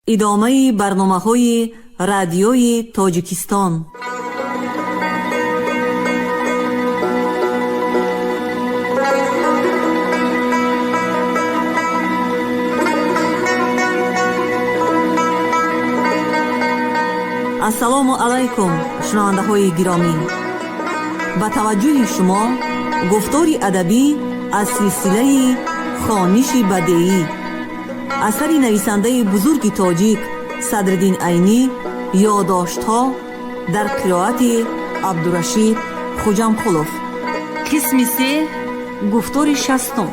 Идомаи барномаҳои Радиои Тоҷикистон. Ассалому алайкум, шунавандаҳои гиромӣ. Ба таваҷҷӯҳи шумо гуфтори адабӣ аз силсилаи «Хониши бадеӣ», асари нависандаи бузурги тоҷик Садриддин Айнӣ, ёддоштҳо дар қироати Абдурашид Хуҷамқулов. Қисми се, гуфтори 60-ум.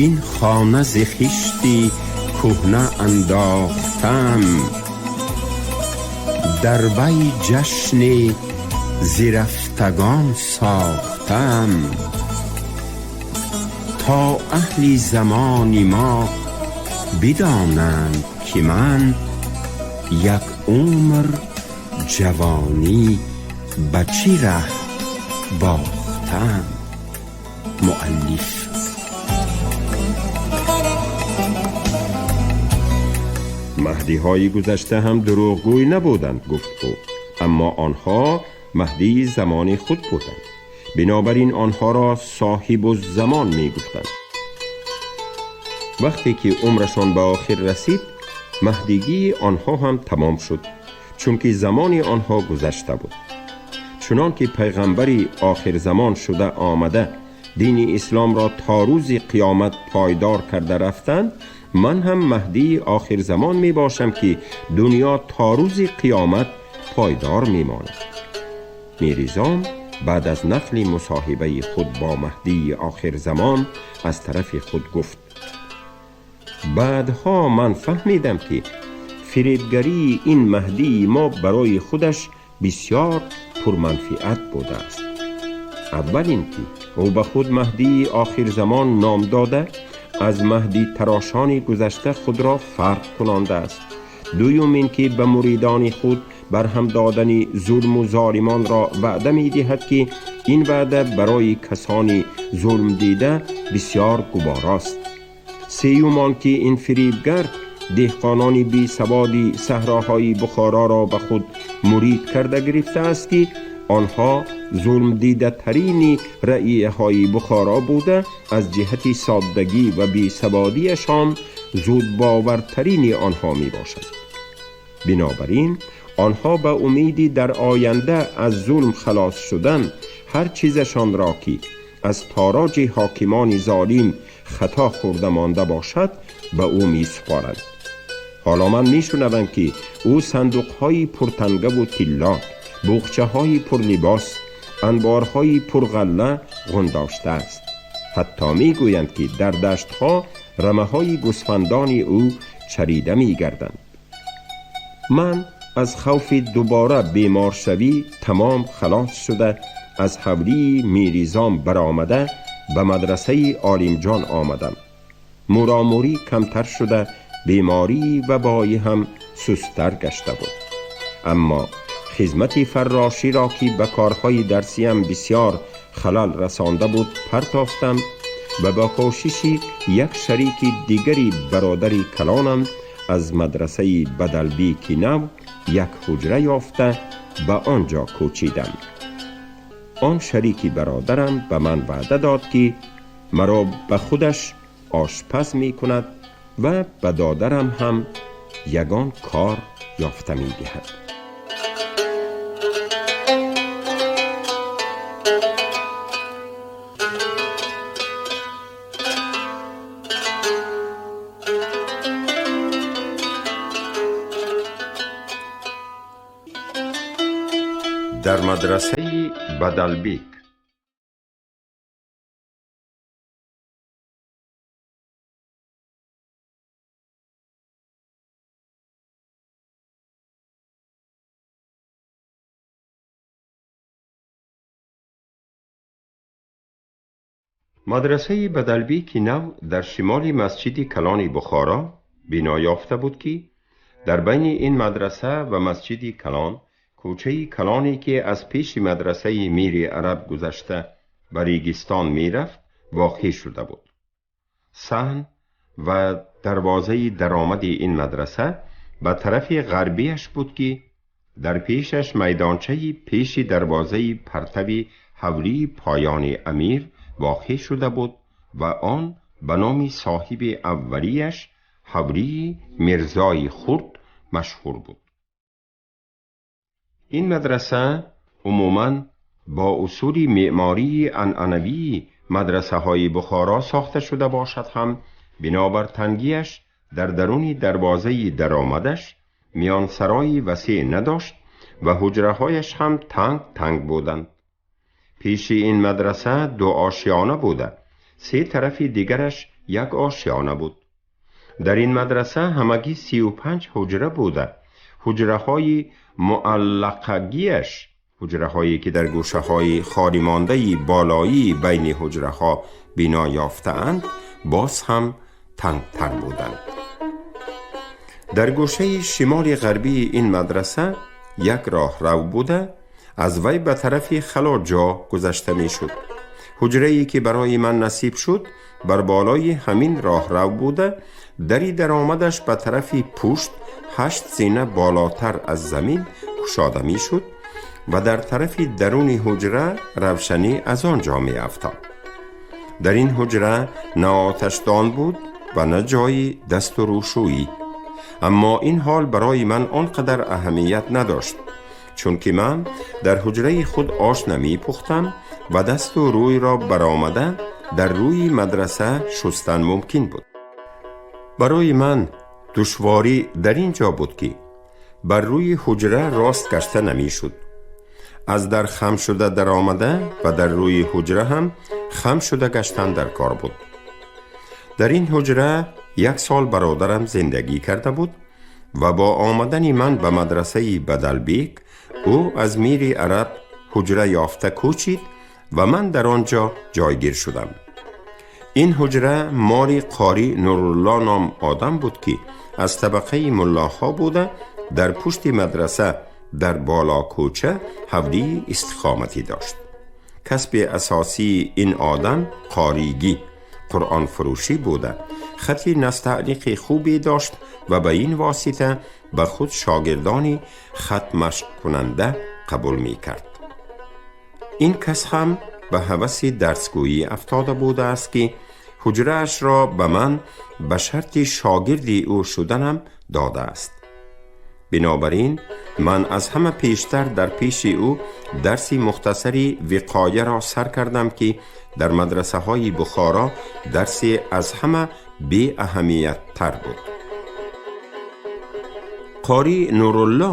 Ин хона зи хишти кӯҳна андохтам, дар вай ҷашни зи рафтагон сохтам, то аҳли замони мо бидонанд, ки ман як умр ҷавонӣ ба чӣ раҳ бохтам. Муаллиф. Маҳдиҳои гузашта ҳам дурӯғгӯй набуданд, гуфт ӯ, аммо онҳо маҳдии замони худ буданд, бинобар ин онҳоро соҳибуззамон мегуфтанд. Вақте ки умрашон ба охир расид, маҳдигии онҳо ҳам тамом шуд, чунки замони онҳо гузашта буд. Чунон ки пайғамбари охирзамон шуда омада, дини исломро то рӯзи қиёмат пойдор карда рафтанд, ман ҳам маҳдии охирзамон мебошам, ки дунё то рӯзи қиёмат пойдор мемонад. Миризом баъд аз нақли мусоҳибаи худ бо маҳдии охирзамон аз тарафи худ гуфт: баъдҳо ман фаҳмидам, ки фиребгарии ин маҳдии мо барои худаш бисёр пурманфиат будааст. Аввал ин ки ӯ ба худ маҳдии охирзамон ном дода, аз маҳдитарошони гузашта худро фарқ кунондааст. Дуюм ин ки ба муридони худ барҳам додани зулму золимонро ваъда медиҳад, ки ин ваъда барои касони зулмдида бисёр гуворост. Сеюм он ки ин фиребгар деҳқонони бесаводи саҳроҳои бухороро ба худ мурид карда гирифтааст, ки онҳо зулмдидатарини раъияҳои бухоро буда, аз ҷиҳати соддагӣ ва бесаводиашон зудбовартарини онҳо мебошанд. Бинобар ин онҳо ба умеди дар оянда аз зулм халос шудан ҳар чизашонро, ки аз тороҷи ҳокимони золим хато хӯрда монда бошад, ба ӯ месупоранд. Ҳоло ман мешунавам, ки ӯ сандуқҳои пуртангаву тилло, буғчаҳои пурлибос, анборҳои пурғалла ғундоштааст. Ҳатто мегӯянд, ки дар даштҳо рамаҳои гӯсфандони ӯ чарида мегарданд. Ман аз хавфи дубора беморшавӣ тамом халос шуда, аз ҳавлии Миризом баромада, ба мадрасаи Олимҷон омадам. Муромурӣ камтар шуда, бемории вабоӣ ҳам сустар гашта буд, аммо хизмати фарроширо, ки ба корҳои дарсиям бисёр халал расонда буд, партофтам ва ба кӯшиши як шарики дигари бародари калонам аз мадрасаи Бадалбеки нав як ҳуҷра ёфта, ба он ҷо кӯчидам. Он шарики бародарам ба ман ваъда дод, ки маро ба худаш ошпаз мекунад ва ба додарам ҳам ягон кор ёфта медиҳад. Дар мадрасаи Бадалбек. Мадрасаи Бадалбеки нав дар шимоли масҷиди калони Бухоро бино ёфта буд, ки дар байни ин мадраса ва масҷиди калон кӯчаи калоне, ки аз пеши мадрасаи Мири Араб гузашта ба Регистон мерафт, воқеъ шуда буд. Саҳн ва дарвозаи даромади ин мадраса ба тарафи ғарбияш буд, ки дар пешаш майдончаи пеши дарвозаи партави ҳавлии поёни амир воқеъ шуда буд ва он ба номи соҳиби аввалияш, ҳавлии Мирзои Хурд, машҳур буд. Ин мадраса умуман бо усули меъмории анъанавии мадрасаҳои Бухоро сохта шуда бошад ҳам, бинобар тангиаш дар даруни дарвозаи даромадаш миёнсарои васеъ надошт ва ҳуҷраҳояш ҳам танг танг буданд. Пеши ин мадраса ду ошиёна буда, се тарафи дигараш як ошиёна буд. Дар ин мадраса ҳамагӣ 35 ҳуҷра буда, ҳуҷраҳои муаллақагиаш, ҳуҷраҳое ки дар гӯшаҳои холимондаи болоии байни ҳуҷраҳо бино ёфтаанд, боз ҳам тангтар буданд. Дар гӯшаи шимоли ғарбии ин мадраса як роҳрав буда, аз вай ба тарафи хало ҷо гузашта мешуд. Ҳуҷрае ки барои ман насиб шуд, бар болои ҳамин роҳрав буда, дари даромадаш ба тарафи пушт 8 зина болотар аз замин кушода мешуд ва дар тарафи даруни ҳуҷра равшанӣ аз он ҷо меафтод. Дар ин ҳуҷра на оташдон буд ва на ҷои дасту рӯшӯӣ. Аммо ин ҳол барои ман он қадар аҳамият надошт, чунки ман дар ҳуҷраи худ ош намепухтам ва дасту рӯйро баромада дар рӯи мадраса шустан мумкин буд. Барои ман душворӣ дар ин ҷо буд, ки бар рӯи ҳуҷра рост гашта намешуд. Аз дар хам шуда даромада ва дар рӯи ҳуҷра ҳам хам шуда гаштан дар кор буд. Дар ин ҳуҷра як сол бародарам зиндагӣ карда буд ва бо омадани ман ба мадрасаи Бадалбек ӯ аз мири араб ҳуҷра ёфта кӯчид ва ман дар он ҷо ҷойгир шудам. Ин ҳуҷра моли Қорӣ Нурулло ном одам буд, ки аз табақаи муллоҳо буда, дар пушти мадраса дар боло кӯча ҳавлии истиқоматӣ дошт. Касби асосии ин одам қоригӣ, қуръонфурӯшӣ буда, хати настаълиқи хубе дошт ва ба ин восита ба худ шогирдони хат машқкунанда қабул мекард. Ин кас ҳам ба ҳаваси дарсгӯӣ афтода будааст, ки ҳуҷраашро ба ман ба шарти шогирди ӯ шуданам додааст. Бинобар ин ман аз ҳама пештар дар пеши ӯ дарси мухтасари виқояро сар кардам, ки дар мадрасаҳои Бухоро дарсе аз ҳама беаҳамияттар буд. Қорӣ Нурулло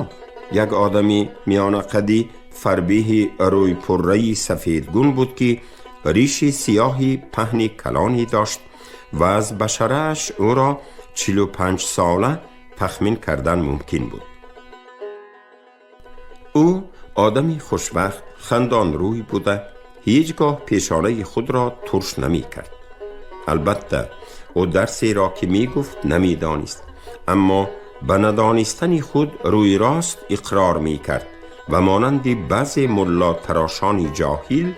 як одами миёнақади фарбеҳи рӯйпурраи сафедгун буд, ки риши сиёҳи паҳни калоне дошт ва аз башарааш ӯро 45 сола тахмин кардан мумкин буд. Ӯ одами хушвақт, хандонрӯй буда, ҳеҷ гоҳ пешонаи худро турш намекард. Албатта, ӯ дарсеро ки мегуфт намедонист, аммо ба надонистани худ рӯи рост иқрор мекард ва монанди баъзе муллотарошони ҷоҳил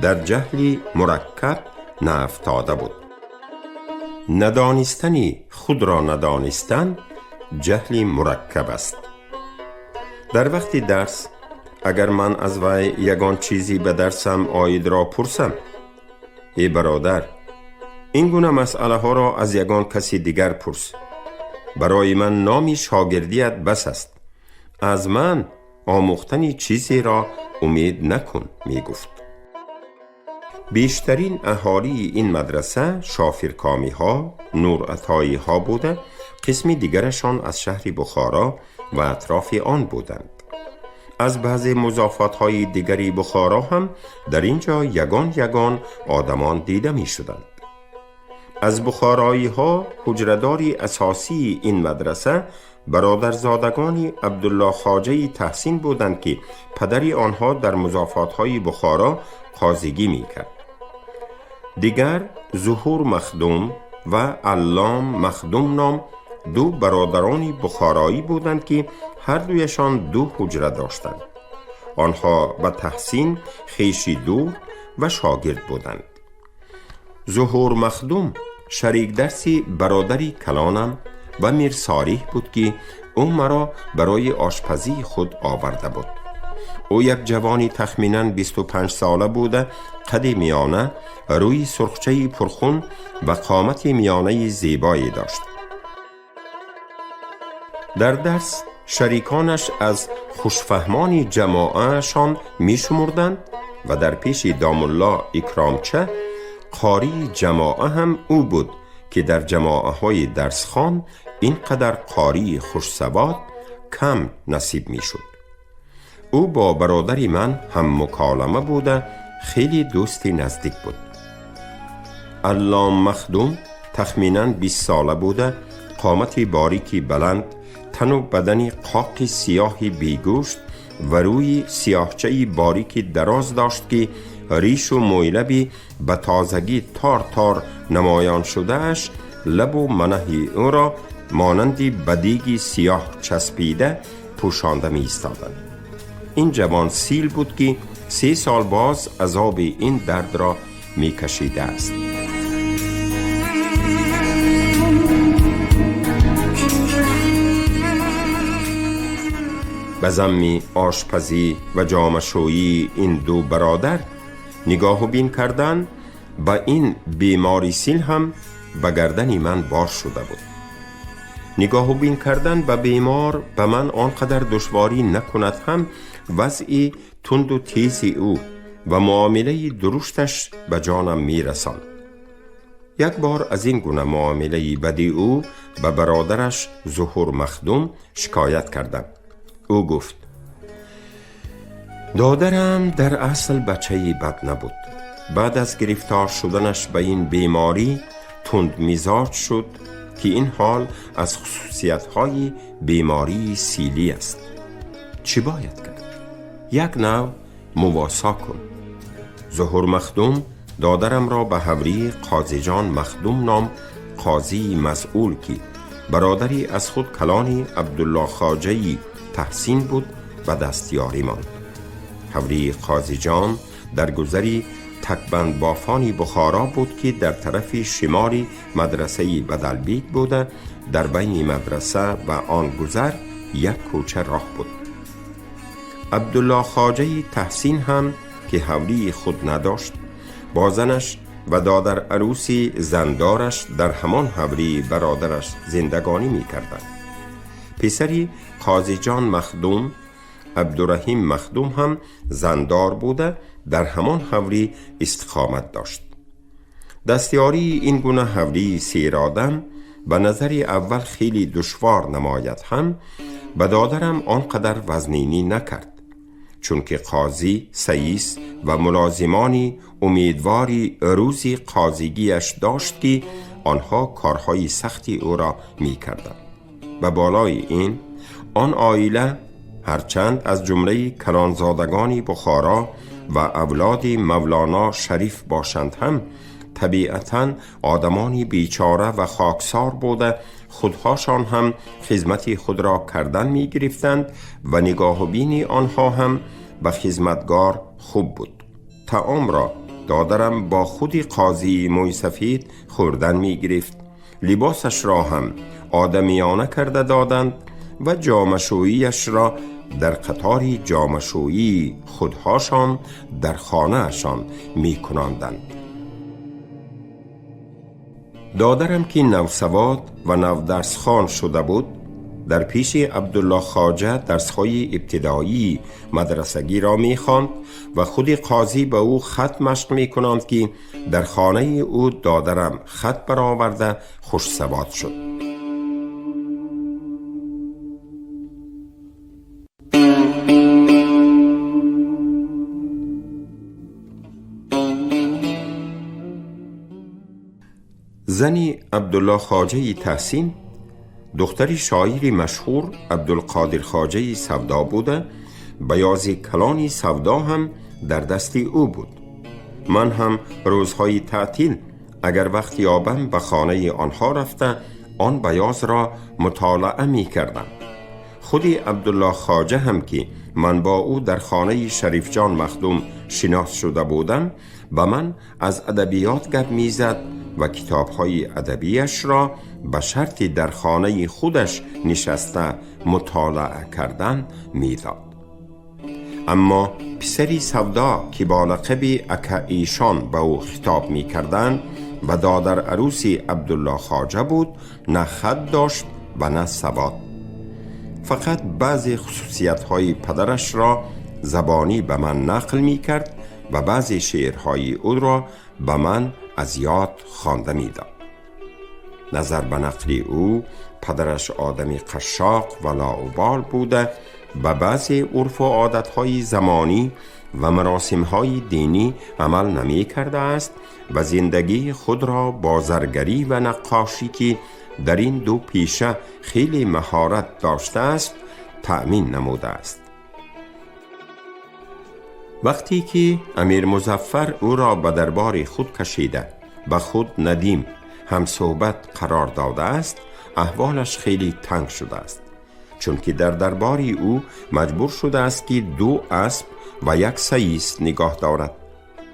дар ҷаҳли мураккаб наафтода буд. Надонистани худро надонистан ҷаҳли мураккаб аст. Дар вақти дарс агар ман аз вай ягон чизе ба дарсам оидро пурсам, «Эй бародар, ин гуна масъалаҳоро аз ягон каси дигар пурс. Барои ман номи шогирдият бас аст. Аз ман омӯхтани чизеро умед накун», мегуфт. Бештарин аҳолии ин мадраса шофиркомиҳо, нуръатоиҳо буда, қисми дигарашон аз шаҳри Бухоро ва атрофи он буданд. Аз баъзе музофотҳои дигари Бухоро ҳам дар ин ҷо ягон ягон одамон дида мешуданд. Аз бухороиҳо ҳуҷрадори асосии ин мадраса бародарзодагони Абдулло Хоҷаи Таҳсин буданд, ки падари онҳо дар музофотҳои Бухоро қозигӣ мекард. Дигар Зуҳур Махдум ва Аллом Махдум ном ду бародарони бухороӣ буданд, ки ҳардуяшон ду ҳуҷра доштанд. Онҳо ба Таҳсин хеши дур ва шогирд буданд. Зуҳур Махдум Шарик дарси бародари калонам ва Мирсолиҳ буд, ки ӯ маро барои ошпазии худ оварда буд. Ӯ як ҷавони тахминан 25 сола буда, қади миёна, рӯи сурхчаи пурхун ва қомати миёнаи зебое дошт. Дар дарс шариконаш аз хушфаҳмони ҷамоаашон мешумурданд ва дар пеши домулло Икромча қории ҷамоа ҳам ӯ буд, ки дар ҷамоаҳои дарсхон ин қадар қории хушсавод кам насиб мешуд. Ӯ бо бародари ман ҳам муколама буда, хеле дӯсти наздик буд. Аллом Махдум тахминан 20 сола буда, қомати борики баланд, тану бадани қоқи сиёҳи бегӯшт ва рӯи сиёҳчаи борики дароз дошт, ки ришу мӯйлаби ба тозагӣ тор-тор намоён шудааш лабу манаҳи ӯро монанди ба диги сиёҳ часпида пӯшонда меистоданд. Ин ҷавон сил буд, ки 3 сол боз азоби ин дардро мекашидааст. Ба замми ошпазӣ ва ҷомашӯии ин ду бародар нигоҳу бин кардан ба ин бемори сил ҳам ба гардани ман бор шуда буд. Нигоҳу бин кардан ба бемор ба ман он қадар душворӣ накунад ҳам, вазъи тунду тези ӯ ва муомилаи дурушташ ба ҷонам мерасонд. Як бор аз ин гуна муомилаи бади ӯ ба бародараш Зуҳур Махдум шикоят кардам. Ӯ гуфт: додарам дар асл бачаи бад набуд. Баъд аз гирифтор шуданаш ба ин беморӣ тундмизоҷ шуд, ки ин ҳол аз хусусиятҳои бемории силӣ аст. Чӣ бояд кард? Як нав мувосо кун. Зуҳур Махдум додарамро ба ҳаврии Қозиҷон Махдум ном қозии масъул, ки бародари аз худ калони Абдулло Хоҷаи Таҳсин буд, ба дастёрӣ монд. Ҳаврии Қозиҷон дар гузари такбандбофони Бухоро буд, ки дар тарафи шимоли мадрасаи Бадалбик буда, дар байни мадраса ва он гузар як кӯча роҳ буд. Абдулло Хоҷаи Таҳсин ҳам, ки ҳавлии худ надошт, бо занаш ва додар арӯси зандораш дар ҳамон ҳавлии бародараш зиндагонӣ мекарданд. Писари Қозиҷон Махдум Абдураҳим Махдум ҳам зандор буда, дар ҳамон ҳавлӣ истиқомат дошт. Дастёрии ин гуна ҳавлии серодам ба назари аввал хеле душвор намояд ҳам, ба додарам он қадар вазнинӣ накард, чунки қозӣ, саис ва мулозимони умедвори рӯзи қозигиаш дошт, ки онҳо корҳои сахти ӯро мекарданд. Ба болои ин он оила ҳарчанд аз ҷумлаи калонзодагони Бухоро ва авлоди Мавлоно Шариф бошанд ҳам, табиатан одамони бечора ва хоксор буда, худҳошон ҳам хизмати худро кардан мегирифтанд ва нигоҳубини онҳо ҳам ба хизматгор хуб буд. Таомро додарам бо худи қозии мӯйсафид хӯрдан мегирифт, либосашро ҳам одамиёна карда доданд ва ҷомашӯияшро дар қатори ҷомашӯии худҳошон дар хонаашон мекунонданд. Додарам, ки навсавод ва навдарсхон шуда буд, дар пеши Абдулло Хоҷа дарсҳои ибтидоии мадрасагиро мехонд ва худи қозӣ ба ӯ хат машқ мекунонд, ки дар хонаи ӯ додарам хат бароварда хушсавод шуд. Зани Абдулло Хоҷаи Таҳсин духтари шоири машҳур Абдулқодир Хоҷаи Савдо буда, баёзи калони савдо ҳам дар дасти ӯ буд. Ман ҳам рӯзҳои таътил агар вақт ёбам ба хонаи онҳо рафта он баёзро мутолаа мекардам. Худи Абдулло Хоҷа ҳам, ки ман бо ӯ дар хонаи Шарифҷон Махдум шинос шуда будам, به من از ادبیات گپ میزد و کتابهای ادبیش را به شرط در خانه خودش نشسته مطالعه کردن میداد. اما پسری سودا که با لقب اکا ایشان به او خطاب میکردند و دادر عروس عبدالله خواجه بود، نه خط داشت و نه سواد. فقط بعضی خصوصیت های پدرش را زبانی به من نقل می کرد و بعضی شعرهای او را به من از یاد خوانده می داد. نظر به نقل او، پدرش آدمی قشاق و لاابال بوده و بعضی عرف و عادتهای زمانی و مراسمهای دینی عمل نمی کرده است و زندگی خود را با زرگری و نقاشی که در این دو پیشه خیلی مهارت داشته است تأمین نموده است. وقتی که امیر مظفر او را به دربار خود کشیده به خود ندیم هم صحبت قرار داده است، احوالش خیلی تنگ شده است، چون که در دربار او مجبور شده است که 2 اسب و 1 سیس نگاه دارد.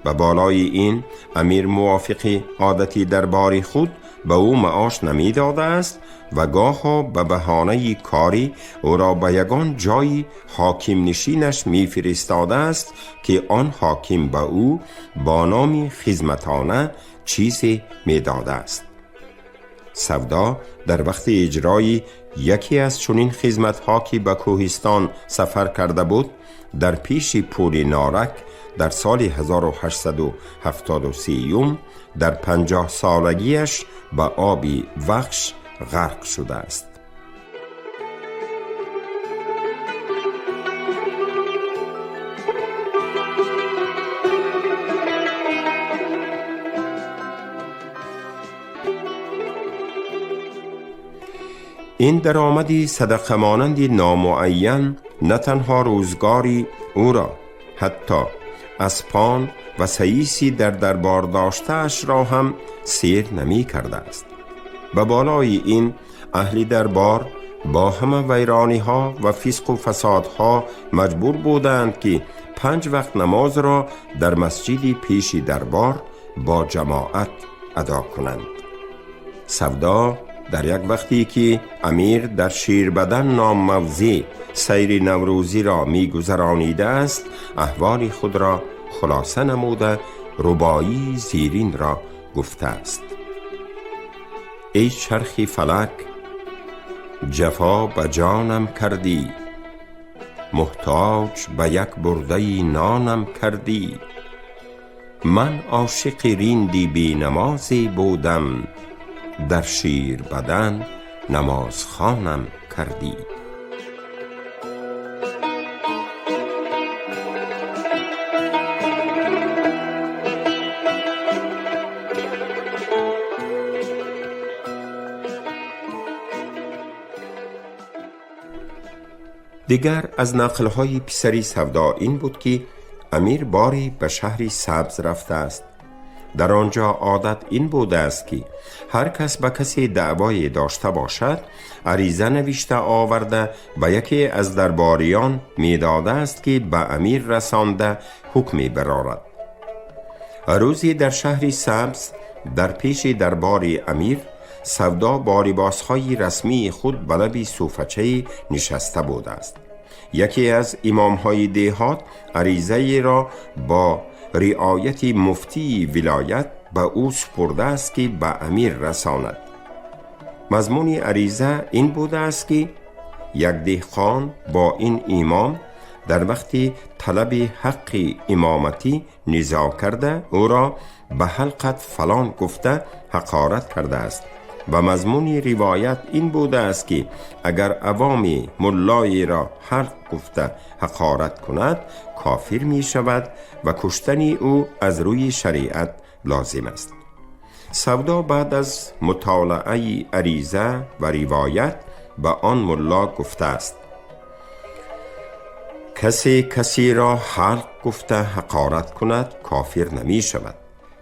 و بالای این امیر موافق عادتی دربار خود به او معاش نمی داده است و گاها به بهانه کاری او را به یگان جای حاکم نشینش می فرستاده است که آن حاکم به او با نام خدمتانه چیزی می داده است. سودا در وقت اجرای یکی از چنین خدمت‌ها که به کوهستان سفر کرده بود، در پیش پول نارک در سال 1873 در 50 سالگیش به آب وخش غرق شده است. این درآمدی صدقه مانند نامعین نه تنها روزگاری او را، حتی اسپان و سیسی در دربار داشته‌اش را هم سیر نمی کرده است. به بالای این اهل دربار با همه ویرانی ها و فسق و فسادها مجبور بودند که 5 وقت نماز را در مسجد پیش دربار با جماعت ادا کنند. سودا در یک وقتی که امیر در شیربدن نام موضع سیر نوروزی را می گذرانیده است، احوال خود را خلاصه نموده رباعی زیرین را گفته است: ای چرخ فلک، جفا به جانم کردی، محتاج به یک برده نانم کردی. من عاشق ریندی بی نمازی بودم، در شیر بدن نماز خوانم کردی. دیگر از نقل‌های پسری سودا این بود که امیر باری به شهری سبز رفته است. در آنجا عادت این بوده است که هر کس به کسی دعوای داشته باشد، عریضه نوشته آورده و یکی از درباریان میداده است که به امیر رسانده حکمی برارد. روزی در شهر سبز در پیش دربار امیر، سودا با لباسهای رسمی خود به لب صوفچه نشسته بوده است. یکی از امامهای دیهات عریضه را با رعایت مفتی ولایت به او سپرده است که به امیر رساند. مضمون عریضه این بوده است که یک دهقان با این امام در وقت طلب حق امامتی نزاع کرده، او را به حلقت فلان گفته حقارت کرده است و مضمون روایت این بوده است که اگر عوام ملای را حلق گفته حقارت کند کافر می شود و کشتن او از روی شریعت لازم است. سودا بعد از مطالعه عریضه و روایت به آن ملا گفته است: کسی کسی را حلق گفته حقارت کند کافر نمی شود،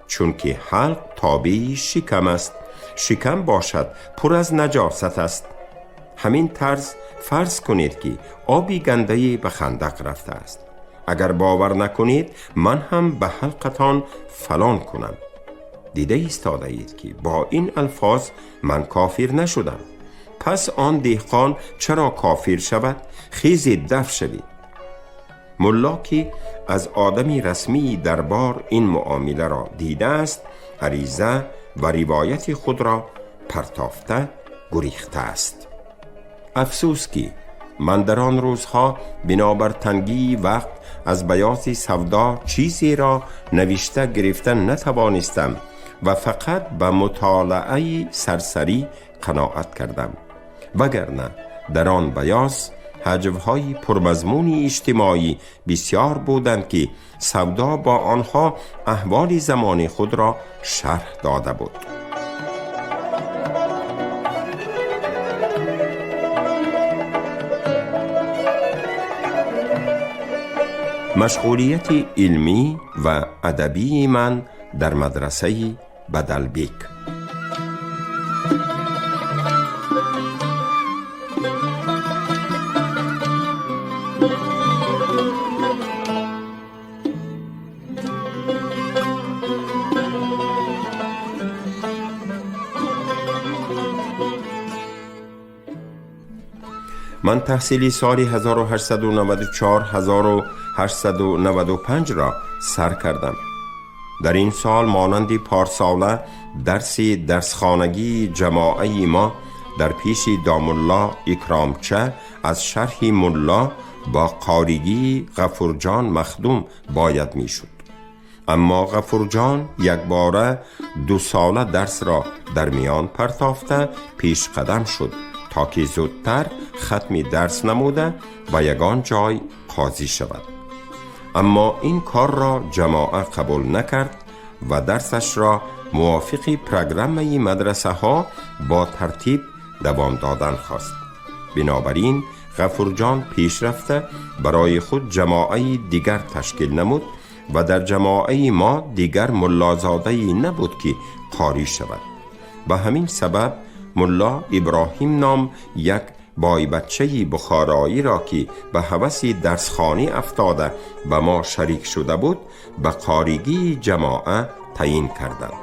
چون که حلق تابع شکم است، شکم باشد پر از نجاست است. همین طرز فرض کنید که آبی گنده‌ای به خندق رفته است. агар бовар накунед, ман ҳам ба ҳалқатон фалон кунам. Дида истодаед ки бо ин алфоз ман кофир нашудам. Пас он деҳқон чаро кофир шавад? Хезед, даф шавед. Мулло ки аз одами расмии дарбор ин муомиларо дидааст, ариза ва ривояти худро партофта гурехтааст. Афсӯс ки ман дар он рӯзҳо бинобар тангии вақт аз баёзи савдо чизеро навишта гирифта натавонистам ва фақат ба мутолааи сарсарӣ қаноат кардам. Вагарна дар он баёз ҳаҷвҳои пурмазмуни иҷтимоӣ бисёр буданд ки савдо бо онҳо аҳволи замони худро шарҳ дода буд. Машғулияти илмӣ ва адабии ман дар мадрасаи Бадалбек. Ман таҳсили соли 1894-1895 را сар кардам. Дар ин сол монанди порсола дарси дарсхонагии ҷамоаи мо дар пеши домулло Икромча аз шарҳи Мулло бо қоригии Ғафурҷон Махдум бояд мешуд. Аммо Ғафурҷон якбора дусола дарсро дар миён партофта пешқадам шуд то ки зудтар хатми дарс намуда ба ягон ҷой қозӣ шавад. Аммо ин корро ҷамоа қабул накард ва дарсашро мувофиқи программаи мадрасаҳо бо тартиб давом додан хост. Бинобар ин Ғафурҷон пеш рафта барои худ ҷамоаи дигар ташкил намуд ва дар ҷамоаи мо дигар муллозодае набуд ки қорӣ шавад. Ба ҳамин сабаб мулло Иброҳим ном як бойбачаи бухороиро ки ба ҳаваси дарсхонӣ афтода ба мо шарик шуда буд, ба қоригии ҷамоа таъин карданд.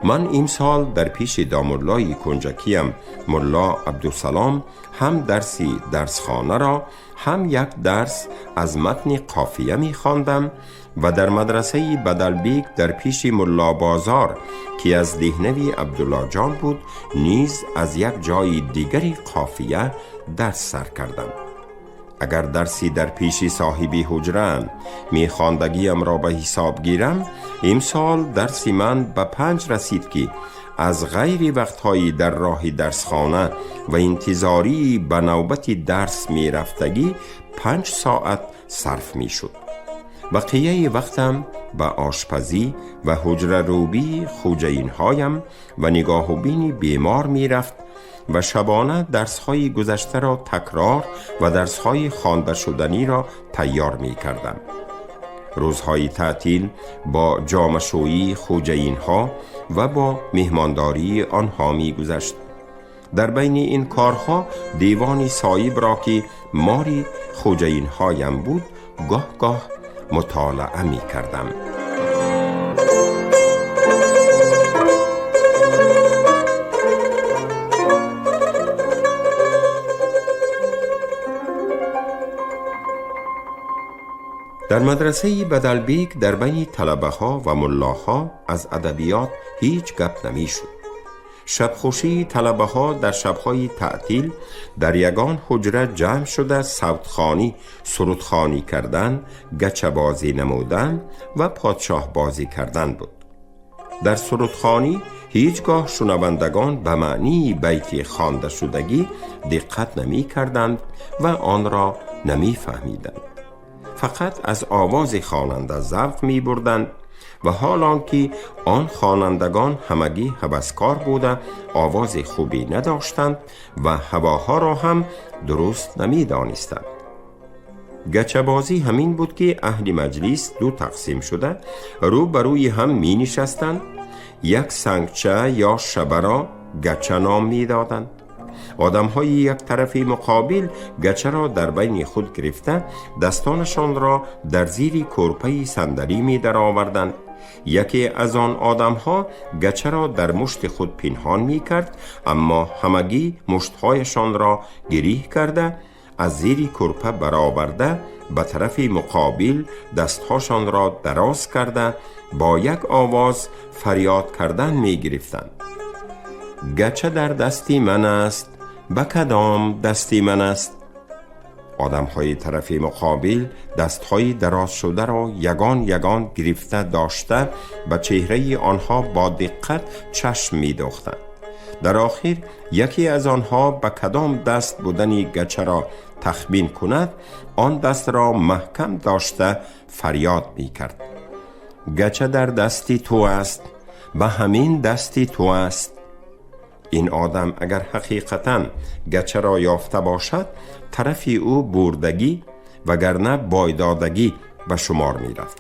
Ман имсол дар пеши домуллои кунҷакиям мулло Абдусалом ҳам дарси дарсхонаро, ҳам як дарс аз матни қофия мехондам ва дар мадрасаи Бадалбек дар пеши Муллобозор ки аз деҳнави Абдуллоҷон буд, низ аз як ҷои дигари қофия дарс сар кардам. Агар дарси дар пеши соҳиби ҳуҷраам мехондагиамро ба ҳисоб гирам, имсол дарси ман ба 5 расид ки аз ғайри вақтҳои дар роҳи дарсхона ва интизории ба навбати дарс мерафтагӣ 5 соат сарф мешуд. Бақияи вақтам ба ошпазӣ ва ҳуҷрарӯбии хуҷаинҳоям ва нигоҳубини бемор мерафт ва шабона дарсҳои гузаштаро такрор ва дарсҳои хондашуданиро тайёр мекардам. Рӯзҳои таътил бо ҷомашӯии хуҷаинҳо ва бо меҳмондории онҳо мегузашт. Дар байни ин корҳо девони соҳибро ки мори хуҷаинҳоям буд, гоҳ-гоҳ мутолаа мекардам. Дар мадрасаи Бадалбек дар байни талабаҳо ва муллоҳо аз адабиёт ҳеҷ гап намешуд. Шабхушии талабаҳо дар шабҳои таътил дар ягон ҳуҷра ҷамъ шуда савтхонӣ, сурудхонӣ кардан, гачабозӣ намудан ва подшоҳбозӣ кардан буд. Дар сурудхонӣ ҳеҷ гоҳ шунавандагон ба маънии байти хондашудагӣ диққат намекарданд ва онро намефаҳмиданд. Фақат аз овози хонанда завқ мебурданд ва ҳол он ки он хонандагон ҳамагӣ ҳаваскор буда овози хубе надоштанд ва ҳавоҳоро ҳам дуруст намедонистанд. Гачабозӣ ҳамин буд ки аҳли маҷлис ду тақсим шуда рӯ ба рӯи ҳам менишастанд, як сангча ё шабаро гача ном медоданд. Одамҳои як тарафи муқобил гачаро дар байни худ гирифта, дастонашонро дар зири кӯрпаи сандалӣ медароварданд. Яке аз он одамҳо гачаро дар мушти худ пинҳон мекард, аммо ҳамагӣ муштҳояшонро гириҳ карда, аз зири кӯрпа бароварда, ба тарафи муқобил дастҳошонро дароз карда, бо як овоз фарёд кардан мегирифтанд: гача дар дасти ман аст, ба кадом дасти ман аст? Одамҳои тарафи муқобил дастҳои дарозшударо ягон ягон гирифта дошта, ба чеҳраи онҳо бо диққат чашм медохтанд. Дар охир яке аз онҳо ба кадом даст будани гачаро тахмин кунад, он дастро маҳкам дошта фарёд мекард: гача дар дасти ту аст, ба ҳамин дасти ту аст. Ин одам агар ҳақиқатан гачаро ёфта бошад, тарафи ӯ бурдагӣ, вагарна бойдодагӣ ба шумор мерафт.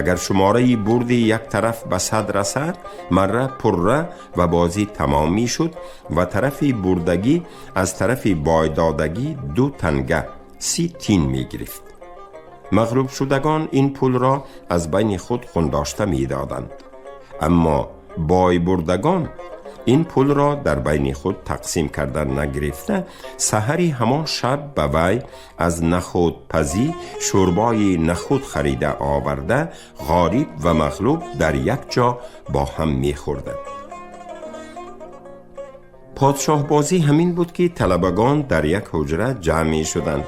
Агар шумораи бурди як тараф ба 100 расад, марра пурра ва бозӣ тамом мешуд ва тарафи бурдагӣ аз тарафи бойдодагӣ 2 танга 30 тин мегирифт. Мағлубшудагон ин пулро аз байни худ хундошта медоданд, аммо бойбурдагон ин пулро дар байни худ тақсим кардан нагирифта, саҳари ҳамон шаб ба вай аз нахӯдпазӣ шӯрбои нахӯд харида оварда, ғориб ва мағлуб дар як ҷо бо ҳам мехӯрданд. Подшоҳбозӣ ҳамин буд, ки талабагон дар як ҳуҷра ҷамъ мешуданд.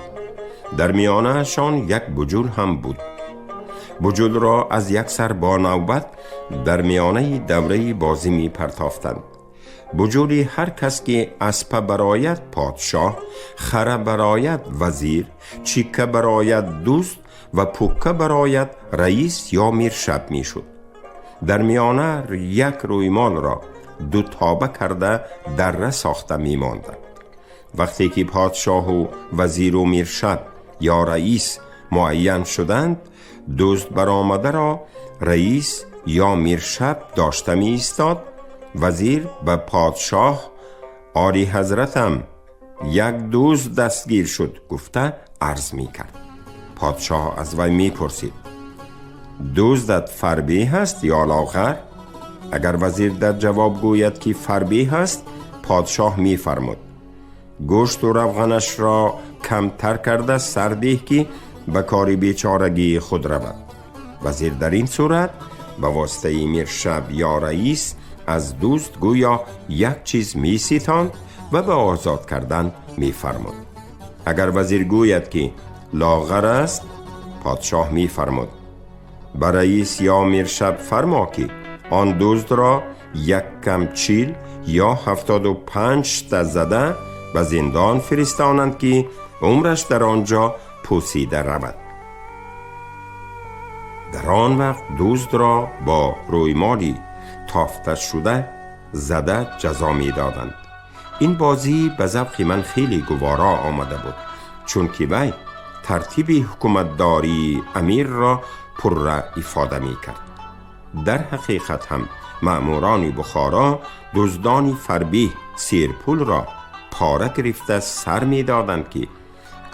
Дар миёнаашон як буҷул ҳам буд. Буҷулро аз як сар бо навбат дар миёнаи давраи бозӣ мепартофтанд. Буҷули ҳар кас ки аспа барояд подшоҳ, хара барояд вазир, чикка барояд дӯст ва пукка барояд раис ё миршаб мешуд. Дар миёна як рӯймолро дутоба карда дарра сохта мемонданд. Вақте ки подшоҳу вазиру миршаб ё раис муайян шуданд, дӯст баромадаро раис ё миршаб дошта меистод. Вазир ба подшоҳ: оли ҳазратам, як дӯст дастгир шуд, гуфта арз мекард. Подшоҳ аз вай мепурсид: дӯздат фарбеҳ аст ё лоғар? Агар вазир дар ҷавоб гӯяд, ки фарбеҳ аст, подшоҳ мефармуд: гӯшту равғанашро камтар карда сар деҳ, ки ба кори бечорагии худ равад. Вазир дар ин сурат ба воситаи миршаб ё раис аз дӯст гӯё як чиз меситонд ва ба озод кардан мефармуд. Агар вазир гӯяд, ки лоғар аст, подшоҳ мефармуд: ба раис ё миршаб фармо, ки он дӯстро як кам 40 ё 75 та зада ба зиндон фиристонанд, ки умраш дар он ҷо пӯсида равад. Дар он вақт дӯстро бо рӯймоли тофта шуда зада ҷазо медоданд. Ин бозӣ ба завқи ман хеле гувора омада буд, чунки вай тартиби ҳукуматдории амирро пурра ифода мекард. Дар ҳақиқат ҳам маъмурони Бухоро дуздони фарбеҳ серпулро пора гирифта сар медоданд, ки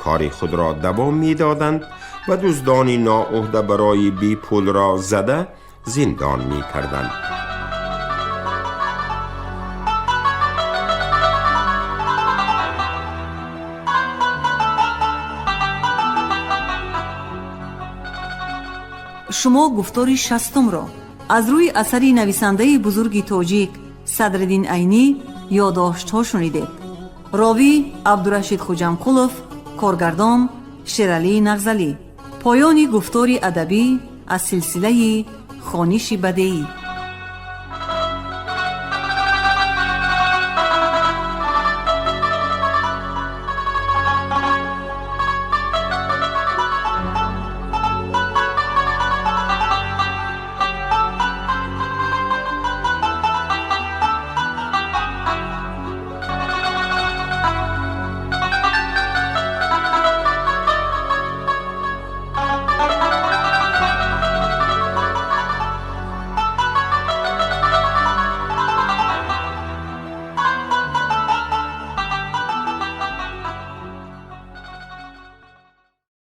кори худро давом медоданд ва дуздони ноуҳда барои бепулро зада зиндон мекарданд. Шумо гуфтори 60-умро аз рӯи асари нависандаи бузурги тоҷик Садриддин Айнӣ ёддоштҳо шунидед. Ровӣ Абдурашид Хуҷамқулов, коргардон Шералӣ Нағзалӣ. Поёни гуфтори адабӣ аз силсилаи хониши бадеӣ.